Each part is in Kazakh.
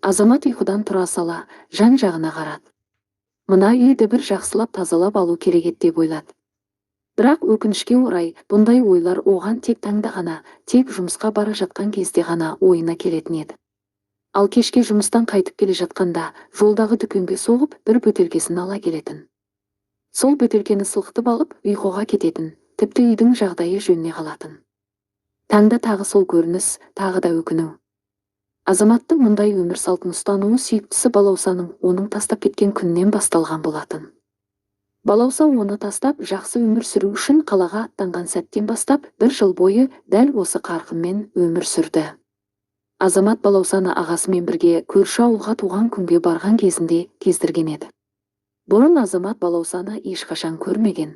Азамат ұйқыдан тұра сала жан-жағына қарады. Мына үйді бір жақсылап тазалап алу керек еді деп ойлады. Бірақ өкінішке орай, бұндай ойлар оған тек таңда ғана, тек жұмысқа бара жатқан кезде ғана ойына келетін еді. Ал кешке жұмыстан қайтып келе жатқанда жолдағы дүкенге соғып бір бөтелкесін ала келетін. Сол бөтелкені сылқытып алып ұйқыға кететін, тіпті үйдің жағдайы жөніне қалатын. Таңда тағы сол көрініс, тағы да өкіну. Азаматтың мұндай өмір салтын ұстануы сүйіктісі Балаусаның оның тастап кеткен күнінен басталған болатын. Балауса оны тастап, жақсы өмір сүру үшін қалаға аттанған сәттен бастап бір жыл бойы дәл осы қарқынмен өмір сүрді. Азамат Балаусаны ағасымен бірге көрші ауылға туған күнге барған кезінде кездірген еді. Бұрын Азамат Балаусаны ешқашан көрмеген.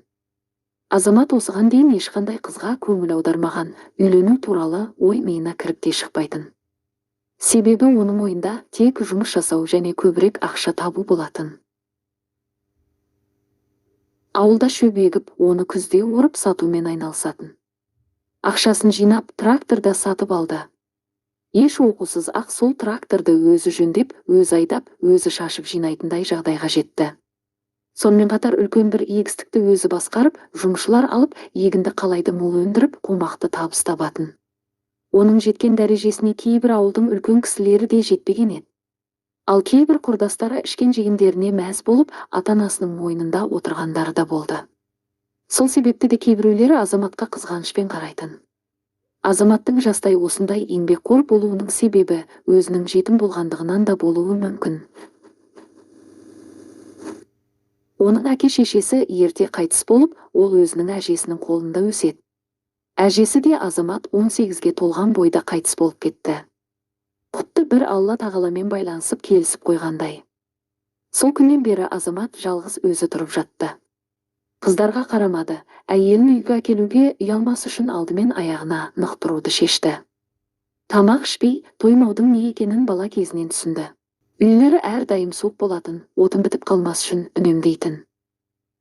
Азамат осыған дейін ешқандай қызға көңіл аудармаған, үйлену туралы ой миына кіріп те шықпайтын. Себебі оның ойында тек жұмыс жасау және көбірек ақша табу болатын. Ауылда шөп егіп, оны күзде орып сатумен айналысатын. Ақшасын жинап, тракторда сатып алды. Еш оқусыз ақ сол тракторды өзі жөндеп, өзі айдап, өзі шашып жинайтындай жағдайға жетті. Сонымен қатар үлкен бір егістікті өзі басқарып, жұмысшылар алып, егінді қалайды мол өндіріп, қомақты табыс табатын. Оның жеткен дәрежесіне кейбір ауылдың үлкен кісілері де жетпеген еді. Ал кейбір құрдастары ішкен жегендеріне мәз болып, ата-анасының мойнында отырғандары да болды. Сол себепті де кейбіреулері Азаматқа қызғанышпен қарайтын. Азаматтың жастай осындай еңбекқор болуының себебі өзінің жетім болғандығынан да болуы мүмкін. Оның әке-шешесі ерте қайтыс болып, ол өзінің әжесінің қолында өседі. Әжесі де Азамат 18-ге толған бойда қайтыс болып кетті. Құтты бір Алла тағаламен байланысып келісіп қойғандай. Сол күннен бері Азамат жалғыз өзі тұрып жатты. Қыздарға қарамады, әйелін үйге әкелуге ұялмас үшін алдымен аяғына нық тұруды шешті. Тамақ ішпей, тоймаудың не екенін бала кезінен түсінді. Үйлері әрдайым суық болатын, отын бітіп қалмас үшін үнемдейтін.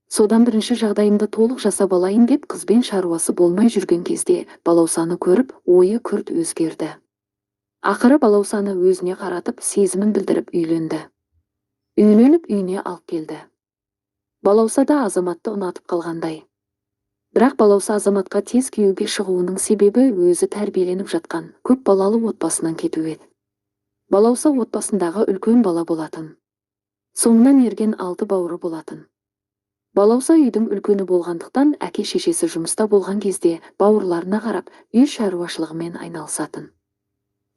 Содан бірінші жағдайымды толық жасап алайын деп қызбен шаруасы болмай жүрген кезде Балаусаны көріп, ойы күрт өзгерді. Ақыры Балаусаны өзіне қаратып, сезімін білдіріп үйленді. Үйленіп үйіне алып келді. Балауса да Азаматты ұнатып қалғандай. Бірақ Балауса Азаматқа тез күйеуге шығуының себебі өзі тәрбиеленіп жатқан көп балалы отбасынан кету еді. Балауса отбасындағы үлкен бала болатын. Соңынан ерген 6 бауыры болатын. Балауса үйдің үлкені болғандықтан әке-шешесі жұмыста болған кезде бауырларына қарап үй шаруашылығымен айналысатын.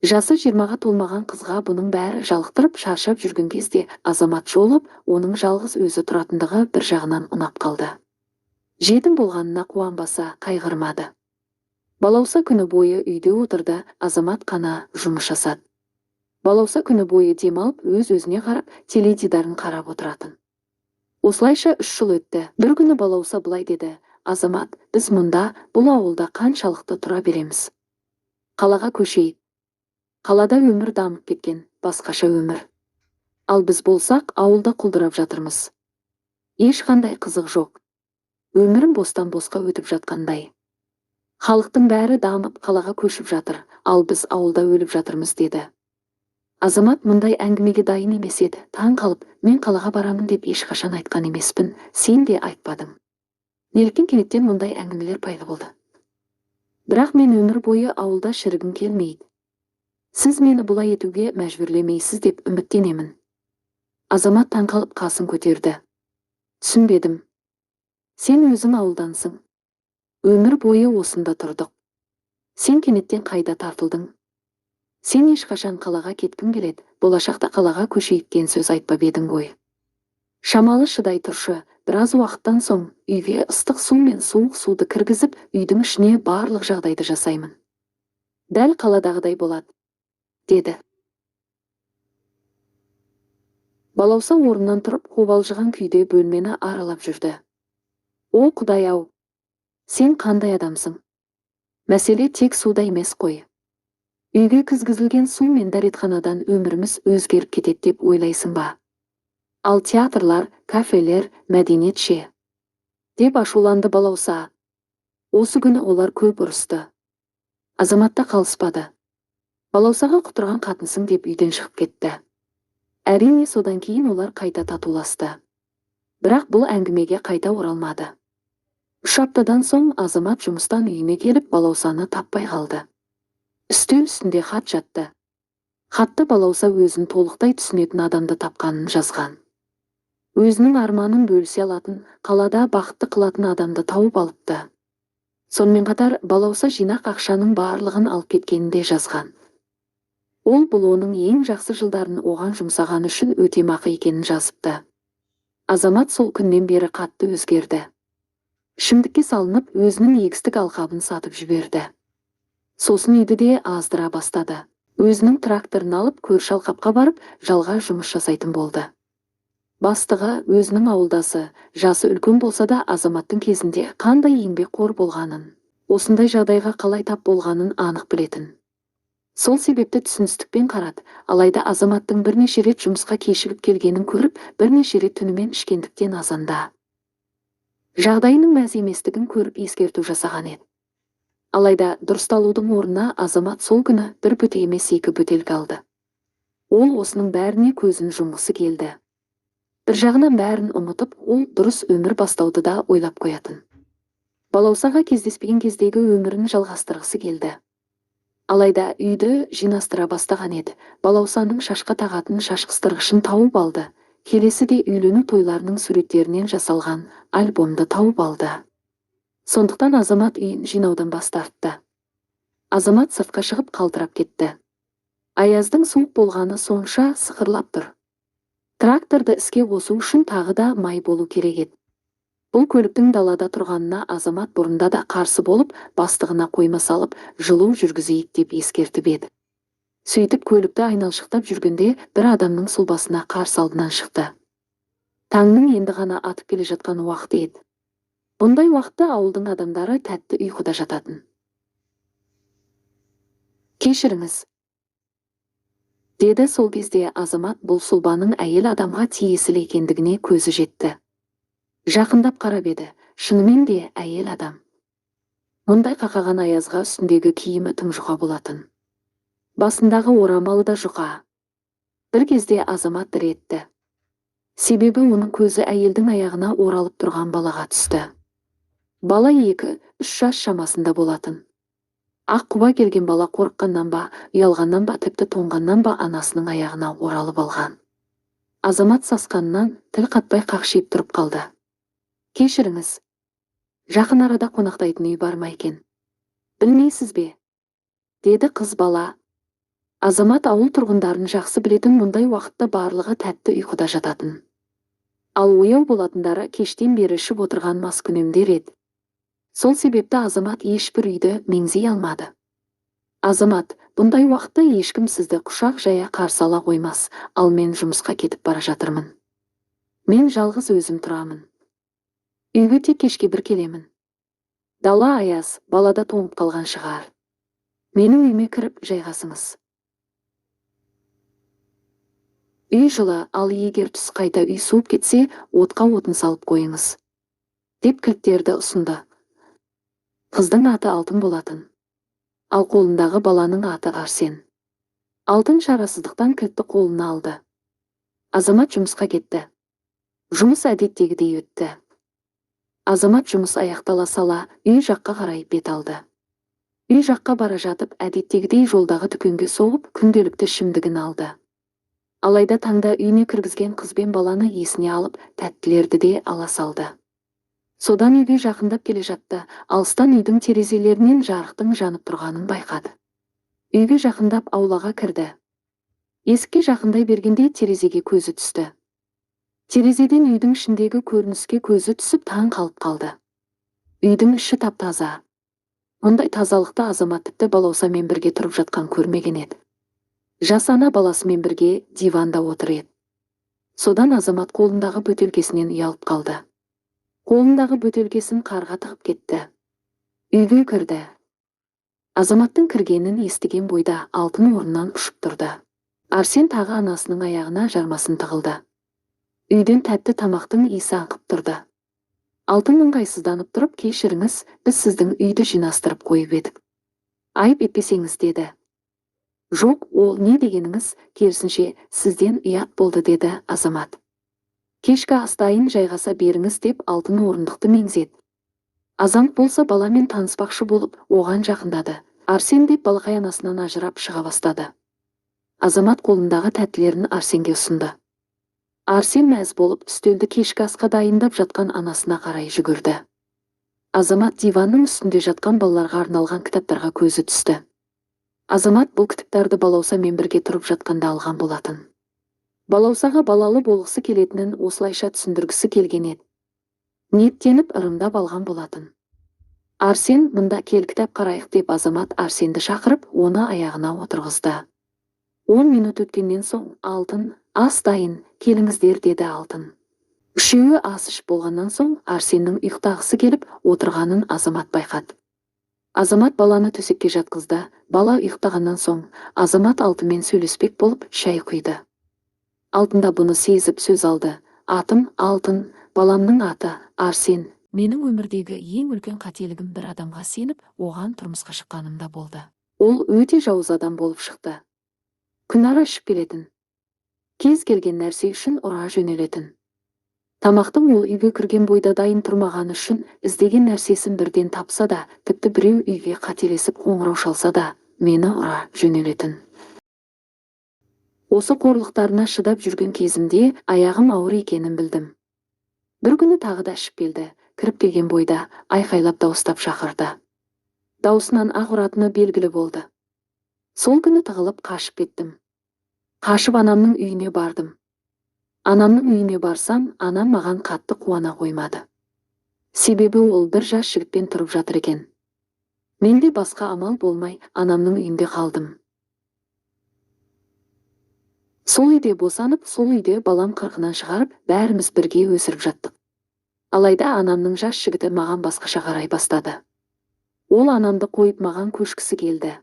Жасы 20-ға толмаған қызға бұның бәрі жалықтырып шаршап жүрген кезде Азамат жолып, оның жалғыз өзі тұратындығы бір жағынан ұнап қалды. Жетім болғанына қуанбаса, қайғырмады. Балауса күні бойы үйде отырды, Азамат қана жұмыс жасады. Балауса күні бойы демалып, өз-өзіне қарап, теледидарын қарап отыратын. Осылайша 3 жыл өтті. Бір күні Балауса былай деді: Азамат, біз мұнда, бұл ауылда қаншалықты тұра береміз? Қалаға көшейік. Қалада өмір дамып кеткен, басқаша өмір. Ал біз болсақ, ауылда құлдырап жатырмыз. Ешқандай қызық жоқ. Өмірім бостан-босқа өтіп жатқандай. Халықтың бәрі дамып қалаға көшіп жатыр, ал біз ауылда өліп жатырмыз деді. Азамат мұндай әңгімеге дайын емес еді. Таң қалып, мен қалаға барамын деп ешқашан айтқан емеспін, сен де айтпадың. Неліктен кенеттен мұндай әңгімелер пайда болды? Бірақ мен өмір бойы ауылда шірігім келмейді. Сіз мені бұлай етуге мәжбүрлемейсіз деп үміттенемін. Азамат таң қалып қасын көтерді. Түсінбедім. Сен өзің ауылдансың. Өмір бойы осында тұрдық. Сен кенеттен қайда тартылдың? Сен ешқашан қалаға кеткім келеді, болашақта қалаға көшейік деген сөз айтпап едің ғой. Шамалы шыдай тұршы, біраз уақыттан соң үйге ыстық су мен суық суды кіргізіп, үйдің ішіне барлық жағдайды жасаймын. Дәл қаладағыдай болады, деді. Балауса орнынан тұрып, қобалжыған күйде бөлмені аралап жүрді. О, Құдай-ау, сен қандай адамсың? Мәселе тек суда емес қой. Үйге кіргізілген су мен дәретханадан өміріміз өзгеріп кетеді деп ойлайсың ба? Ал театрлар, кафелер, мәдениет ше? Деп ашуланды Балауса. Осы күні олар көп ұрысты. Азамат та қалыспады. Балаусаға құтырған қатынсың деп үйден шығып кетті. Әрине, содан кейін олар қайта татуласты. Бірақ бұл әңгімеге қайта оралмады. 3 аптадан соң Азамат жұмыстан үйіне келіп, Балаусаны таппай қалды. Үстел үстінде хат жатты. Хатты Балауса өзін толықтай түсінетін адамды тапқанын жазған. Өзінің арманын бөлісе алатын, қалада бақытты қылатын адамды тауып алыпты. Сонымен қатар Балауса жинақ ақшаның барлығын алып кеткенін де жазған. Ол бұл оның ең жақсы жылдарын оған жұмсағаны үшін өтемақы екенін жазыпты. Азамат сол күннен бері қатты өзгерді. Ішімдікке салынып, өзінің егістік алқабын сатып жіберді. Сосын үйді де аздыра бастады. Өзінің тракторын алып, көрші алқапқа барып, жалға жұмыс жасайтын болды. Бастығы өзінің ауылдасы, жасы үлкен болса да Азаматтың кезінде қандай еңбекқор болғанын, осындай жағдайға қалай тап болғанын анық білетін. Сол себепті түсіністікпен қарады, алайда Азаматтың бірнеше рет жұмысқа кешігіп келгенін көріп, бірнеше рет түнімен ішкендіктен азанда жағдайының мәз еместігін көріп ескерту жасаған еді. Алайда дұрысталудың орнына Азамат сол күні бір бөтелке емес 2 бөтелке алды. Ол осының бәріне көзін жұмғысы келді. Бір жағынан бәрін ұмытып, ол дұрыс өмір бастауды да ойлап қоятын. Балаусаға кездеспеген кездегі өмірін жалғастырғысы келді. Алайда үйді жинастыра бастаған еді. Балаусаның шашқа тағатын шашқыстырғышын тауып алды. Келесі де үйлену тойларының суреттерінен жасалған альбомды тауып алды. Сондықтан Азамат үйін жинаудан бас тартты. Азамат сыртқа шығып қалтырап кетті. Аяздың суық болғаны сонша сықырлап тұр. Тракторды іске қосу үшін тағы да май болу керек еді. Бұл көліктің далада тұрғанына Азамат бұрында да қарсы болып, бастығына қойма салып, жылу жүргізейік деп ескертіп еді. Сөйтіп көлікті айналшықтап жүргенде бір адамның сұлбасына қарсы алдынан шықты. Таңның енді ғана атып келе жатқан уақыты еді. Бұндай уақытта ауылдың адамдары тәтті ұйқыда жататын. Кешіріңіз, деді сол кезде Азамат бұл сұлбаның әйел адамға тиесілі екендігіне көзі жетті. Жақындап қарап еді, шынымен де әйел адам. Мұндай қақаған аязға үстіндегі киімі тым жұқа болатын. Басындағы орамалы да жұқа. Бір кезде Азамат дір етті. Себебі оның көзі әйелдің аяғына оралып тұрған балаға түсті. Бала 2-3 жас шамасында болатын. Ақ құба келген бала қорыққаннан ба, ұялғаннан ба, тіпті тоңғаннан ба анасының аяғына оралып алған. Азамат сасқаннан тіл қатпай қақшиып тұрып қалды. Кешіріңіз. Жақын арада қонақтайтын үй бар ма екен? Білмейсіз бе? Деді қыз бала. Азамат ауыл тұрғындарын жақсы білетін, мұндай уақытта барлығы тәтті ұйқыда жататын. Ал ояу болатындары кештен бері ішіп отырған маскүнемдер еді. Сол себепті Азамат ешбір үйді меңзей алмады. Азамат, бұндай уақытта ешкім сізді құшақ жая қарсы ала қоймас, ал мен жұмысқа кетіп бара жатырмын. Мен жалғыз өзім тұрамын. Үйге тек кешке бір келемін. Дала аяз, балада тоңып қалған шығар. Менің үйіме кіріп жайғасыңыз. Үй жылы, ал егер түс қайта үй суып кетсе, отқа отын салып қойыңыз, деп кілттерді ұсынды. Қыздың аты Алтын болатын. Ал қолындағы баланың аты Арсен. Алтын шарасыздықтан кілтті қолына алды. Азамат жұмысқа кетті. Жұмыс әдеттегідей өтті. Азамат жұмыс аяқтала сала үй жаққа қарай бет алды. Үй жаққа бара жатып, әдеттегідей жолдағы дүкенге соғып, күнделікті ішімдігін алды. Алайда таңда үйіне кіргізген қыз бен баланы есіне алып, тәттілерді де ала салды. Содан үйге жақындап келе жатты, алыстан үйдің терезелерінен жарықтың жанып тұрғанын байқады. Үйге жақындап аулаға кірді. Есікке жақындай бергенде терезеге көзі түсті. Терезеден үйдің ішіндегі көрініске көзі түсіп таң қалып қалды. Үйдің іші тап-таза. Мұндай тазалықты Азамат тіпті Балаусамен бірге тұрып жатқан көрмеген еді. Жас ана баласымен бірге диванда отыр еді. Содан Азамат қолындағы бөтелкесінен ұялып қалды. Қолындағы бөтелкесін қарға тығып кетті. Үйге кірді. Азаматтың кіргенін естіген бойда Алтын орнынан ұшып тұрды. Арсен тағы анасының аяғына жармасын тығылды. Үйден тәтті тамақтың иісі аңқып тұрды. Алтын ыңғайсызданып тұрып, кешіріңіз, біз сіздің үйді жинастырып қойып едік. Айып етпесеңіз, деді. Жоқ, ол не дегеніңіз, керісінше, сізден ұят болды, деді Азамат. Кешкі ас дайын, жайғаса беріңіз, деп Алтын орындықты меңзеді. Азамат болса баламен таныспақшы болып, оған жақындады. Арсен деп балақай анасынан ажырап шыға бастады. Азамат қолындағы тәттілерін Арсенге ұсынды. Арсен мәз болып, үстелді кешкі асқа дайындап жатқан анасына қарай жүгірді. Азамат диванның үстінде жатқан балаларға арналған кітаптарға көзі түсті. Азамат бұл кітаптарды Балаусамен бірге тұрып жатқанда алған болатын. Балаусаға балалы болғысы келетінін осылайша түсіндіргісі келген еді. Ниеттеніп ырымдап алған болатын. Арсен, мында кел, кітап қарайық, деп Азамат Арсенді шақырып, оны аяғына отырғызды. 10 минут өткеннен соң Алтын, ас дайын, келіңіздер, деді Алтын. Үшеуі ас ішіп болғаннан соң Арсеннің ұйықтағысы келіп отырғанын Азамат байқады. Азамат баланы төсекке жатқызды. Бала ұйықтағаннан соң Азамат Алтынмен сөйлеспек болып шай құйды. Алтын да бұны сезіп сөз алды. Атым Алтын, баламның аты Арсен. Менің өмірдегі ең үлкен қателігім бір адамға сеніп, оған тұрмысқа шыққанымда болды. Ол өте жауыз адам болып шықты. Күнара ішіп келетін. Кез келген нәрсе үшін ұра жөнелетін. Тамақтың ол үйге кірген бойда дайын тұрмағаны үшін іздеген нәрсесін бірден тапса да, тіпті біреу үйге қателесіп қоңырау шалса да, мені ұра жөнелетін. Осы қорлықтарына шыдап жүрген кезімде аяғым ауыр екенін білдім. Бір күні тағы да ішіп келді. Кіріп келген бойда айқайлап дауыстап шақырды. Даусынан ақ ұратыны белгілі болды. Сол күні тығылып қашып кеттім. Қашып анамның үйіне бардым. Анамның үйіне барсам, анам маған қатты қуана қоймады. Себебі ол бір жас жігітпен тұрып жатыр екен. Менде басқа амал болмай, анамның үйінде қалдым. Сол үйде босанып, сол үйде балам қырқынан шығарып, бәріміз бірге өсіріп жаттық. Алайда анамның жас жігіті маған басқаша қарай бастады. Ол анамды қойып маған көшкісі келді.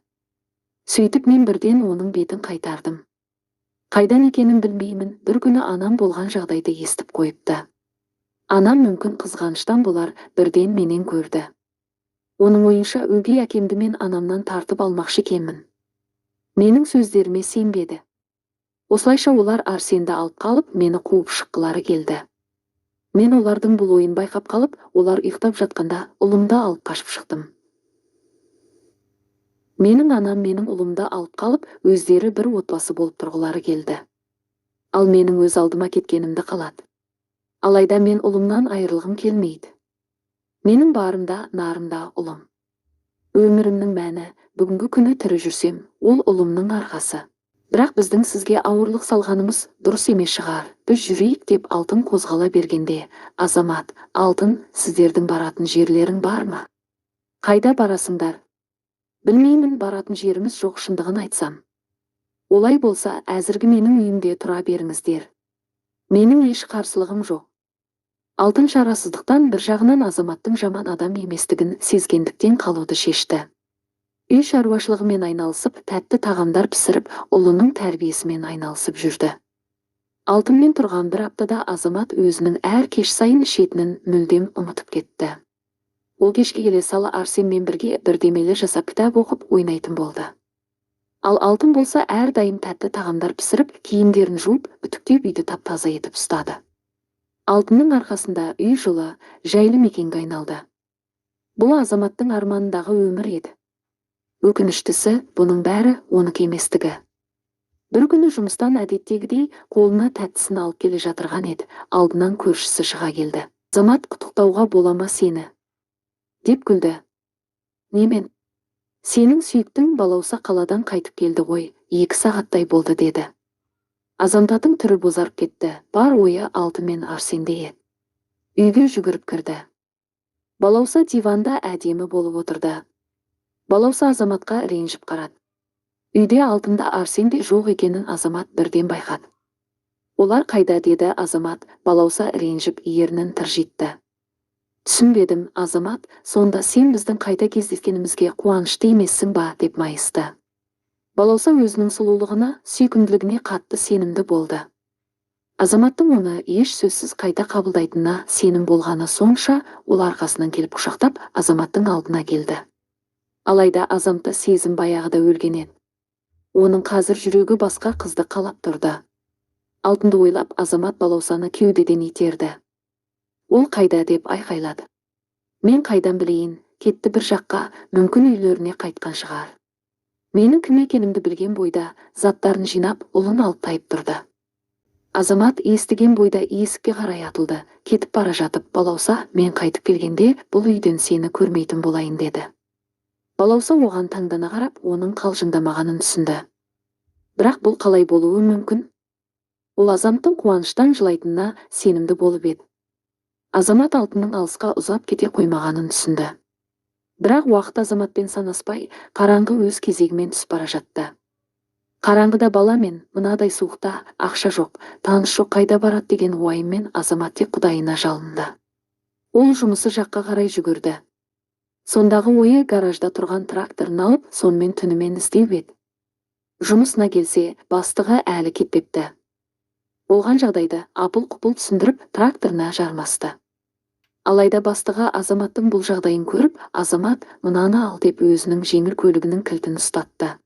Сөйтіп мен бірден оның бетін қайтардым. Қайдан екенін білмеймін, бір күні анам болған жағдайды естіп қойыпты. Анам мүмкін қызғаныштан болар, бірден менен көрді. Оның ойынша өгей әкемді мен анамнан тартып алмақшы екенмін. Менің сөздеріме сенбеді. Осылайша олар Арсенді алып қалып, мені қуып шыққылары келді. Мен олардың бұл ойын байқап қалып, олар ұйықтап жатқанда ұлымды алып қашып шықтым. Менің анам менің ұлымды алып қалып, өздері бір отбасы болып тұрғылары келді. Ал менің өз алдыма кеткенімді қалады. Алайда мен ұлымнан айырылғым келмейді. Менің барым да, нарым да ұлым. Өмірімнің мәні, бүгінгі күні тірі жүрсем, ол ұлымның арқасы. Бірақ біздің сізге ауырлық салғанымыз дұрыс емес шығар. Біз жүрейік, деп Алтын қозғала бергенде, Азамат, Алтын, сіздердің баратын жерлерің бар ма? Қайда барасыңдар? Білмеймін, баратын жеріміз жоқ, шындығын айтсам. Олай болса, әзіргі менің үйімде тұра беріңіздер. Менің еш қарсылығым жоқ. Алтын шарасыздықтан, бір жағынан Азаматтың жаман адам еместігін сезгендіктен қалуды шешті. Үй шаруашылығымен айналысып, тәтті тағамдар пісіріп, ұлының тәрбиесімен айналысып жүрді. Алтынмен тұрған бір аптада Азамат өзінің әр кеш сайын ішетінін мүлдем ұмытып кетті. Ол кешке келе сала Арсенмен бірге бірдемелер жасап, кітап оқып, ойнайтын болды. Ал Алтын болса әрдайым тәтті тағамдар пісіріп, киімдерін жуып, үтіктеп, үйді тап-таза етіп ұстады. Алтынның арқасында үй жылы, жайлы мекенге айналды. Бұл Азаматтың арманындағы өмір еді. Өкініштісі, бұның бәрі оныкі еместігі. Бір күні жұмыстан әдеттегідей қолына тәттісін алып келе жатырған еді, алдынан көршісі шыға келді. Азамат, құттықтауға бола ма сені? Деп күлді. Немен? Сенің сүйіктің Балауса қаладан қайтып келді ғой, 2 сағаттай болды, деді. Азаматтың түрі бозарып кетті, бар ойы Алтын мен Арсенде еді. Үйге жүгіріп кірді. Балауса диванда әдемі болып отырды. Балауса Азаматқа ренжіп қарады. Үйде Алтында Арсен де жоқ екенін Азамат бірден байқады. Олар қайда, деді Азамат, Балауса ренжіп ернін тыржитты. Түсінбедім, Азамат, сонда сен біздің қайта кездескенімізге қуанышты емессің ба, деп майысты. Балауса өзінің сұлулығына, сүйкімділігіне қатты сенімді болды. Азаматтың оны еш сөзсіз қайта қабылдайтынына сенім болғаны сонша, ол арқасынан келіп құшақтап, Азаматтың алдына келді. Алайда Азаматта сезім баяғыда өлген еді. Оның қазір жүрегі басқа қызды қалап тұрды. Алтынды ойлап, Азамат Балаусаны кеудеден итерді. Ол қайда деп айқайлады. Мен қайдан білейін, кетті бір жаққа, мүмкін үйлеріне қайтқан шығар. Менің кім екенімді білген бойда заттарын жинап, ұлын алып тайып тұрды. Азамат естіген бойда есікке қарай атылды. Кетіп бара жатып, Балауса, мен қайтып келгенде бұл үйден сені көрмейтін болайын деді. Балауса оған таңдана қарап, оның қалжыңдамағанын түсінді. Бірақ бұл қалай болуы мүмкін? Ол Азаматтың қуаныштан жылайтынына сенімді болып еді. Азамат Алтынның алысқа ұзап кете қоймағанын түсінді. Бірақ уақыт Азаматпен санаспай, қараңғы өз кезегімен түсіп бара жатты. Қараңғыда баламен, мынадай суықта, ақша жоқ, таныс жоқ, қайда барады деген уайыммен Азамат тек құдайына жалынды. Ол жұмысы жаққа қарай жүгірді. Сондағы ойы гаражда тұрған тракторын алып, сонымен түнімен іздеу еді. Жұмысына келсе, бастығы әлі кетпепті. Болған жағдайды апыл-құпыл түсіндіріп, тракторына жармасты. Алайда бастығы Азаматтың бұл жағдайын көріп, Азамат, мынаны ал деп өзінің жеңіл көлігінің кілтін ұстатты.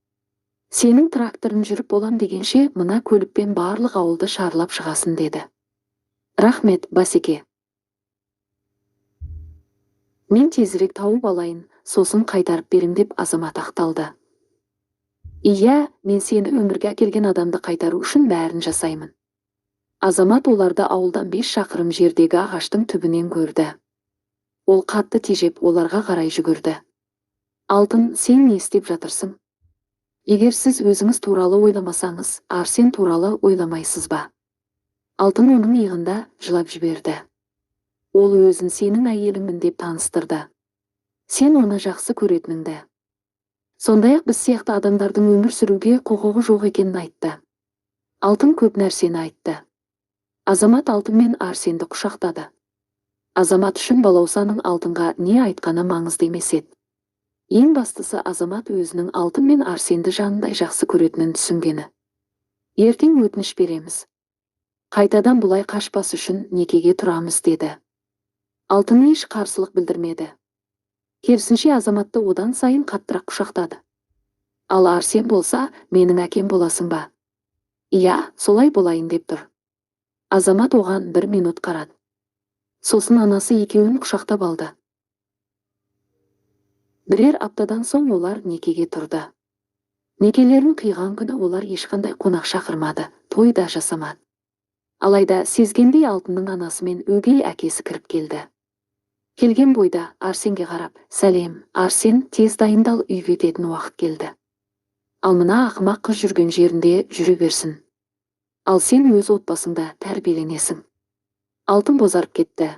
Сенің тракторын жүріп болам дегенше, мына көлікпен барлық ауылды шарлап шығасын деді. Рахмет, басеке. Мен тезірек тауып алайын, сосын қайтарып берем деп Азамат ақталды. Иә, мен сені өмірге әкелген адамды қайтару үшін бәрін жасаймын. Азамат оларды ауылдан 5 шақырым жердегі ағаштың түбінен көрді. Ол қатты тежеп, оларға қарай жүгірді. Алтын, сен не істеп жатырсың? Егер сіз өзіңіз туралы ойламасаңыз, Арсен туралы ойламайсыз ба? Алтын оның иығында жылап жіберді. Ол өзін сенің әйеліңмін деп таныстырды. Сен оны жақсы көретініңді. Сондай-ақ біз сияқты адамдардың өмір сүруге құқығы жоқ екенін айтты. Алтын көп нәрсені айтты. Азамат Алтын мен Арсенді құшақтады. Азамат үшін Балаусаның Алтынға не айтқаны маңызды емес еді. Ең бастысы Азамат өзінің Алтын мен Арсенді жанындай жақсы көретінін түсінгені. Ертең өтініш береміз. Қайтадан бұлай қашпас үшін некеге тұрамыз деді. Алтын еш қарсылық білдірмеді. Керісінше Азаматты одан сайын қаттырақ құшақтады. Ал Арсен болса, менің әкем боласың ба? Иә, солай болайын деп тұр. Азамат оған бір минут қарады. Сосын анасы екеуін құшақтап алды. Бірер аптадан соң олар некеге тұрды. Некелерін қиған күні олар ешқандай қонақ шақырмады, той да жасамады. Алайда сезгендей Алтынның анасы мен өгей әкесі кіріп келді. Келген бойда Арсенге қарап, сәлем, Арсен, тез дайындал, үйге кететін уақыт келді. Ал мына ақымақ қыз жүрген жерінде жүре берсін. Ал сен өз отбасыңда тәрбиеленесің. Алтын бозарып кетті.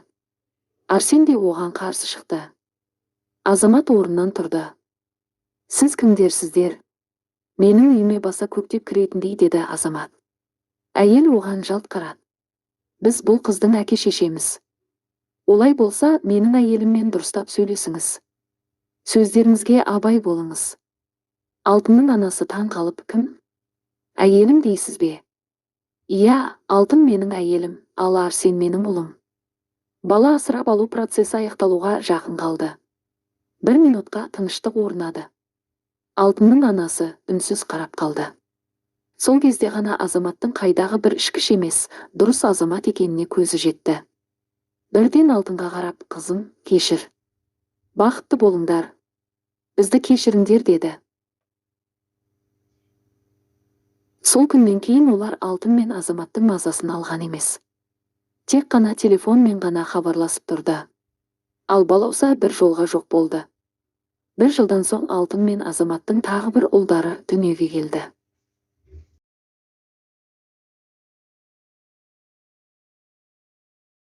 Арсен де оған қарсы шықты. Азамат орнынан тұрды. Сіз кімдерсіздер? Менің үйіме баса көктеп кіретіндей деді Азамат. Әйел оған жалт қарады. Біз бұл қыздың әке шешеміз. Олай болса, менің әйеліммен дұрыстап сөйлесіңіз. Сөздеріңізге абай болыңыз. Алтынның анасы таң қалып, кім? Әйелім дейсіз бе? Иә, Алтын менің әйелім, ал Арсен менің ұлым. Бала асырап алу процесі аяқталуға жақын қалды. Бір минутқа тыныштық орнады. Алтынның анасы үнсіз қарап қалды. Сол кезде ғана Азаматтың қайдағы бір ішкіш емес, дұрыс азамат екеніне көзі жетті. Бірден Алтынға қарап, қызым, кешір. Бақытты болыңдар. Бізді кешіріңдер деді. Сол күннен кейін олар Алтын мен Азаматтың мазасын алған емес. Тек қана телефонмен ғана хабарласып тұрды. Ал Балауса бір жолға жоқ болды. Бір жылдан соң Алтын мен Азаматтың тағы бір ұлдары дүниеге келді.